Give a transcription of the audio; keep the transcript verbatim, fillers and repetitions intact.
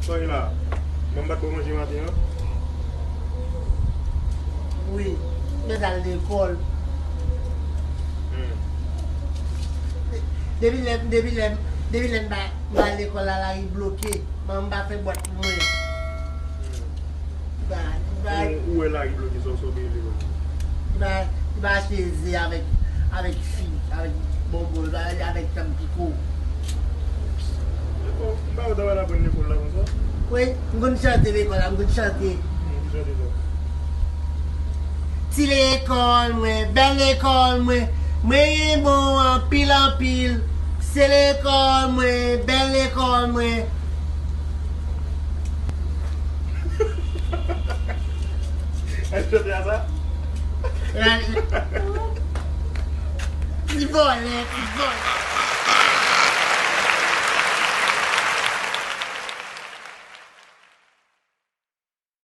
Sa w ye la? Manman pa t ba w manje maten an? Wi, mwen t al lekòl. Hmm. Depi lè, depi lè, depi lè m pa, m pa al lekòl la, lari bloke. Manman m pa fè bwat pou mwen. Li pa, li pa, Ou, ou wè lari bloke, sa w, sa w bezwen lekòl? li pa, li pa achte ze avèk, avèk fi, avèk bonbon, li pa avèk tanm piko. Bon, m pa wè w ta pral aprann lekòl la konsa. Wi, m konn chante lekòl la, m konn chante. Hmm, ki chante sa? Ti lekòl mwen, bèl lekòl mwen, mwen bon anpil anpil. Se lekòl mwen, bèl lekòl mwen. Èske w chante a sa? Ti vòlè, ti vòlè.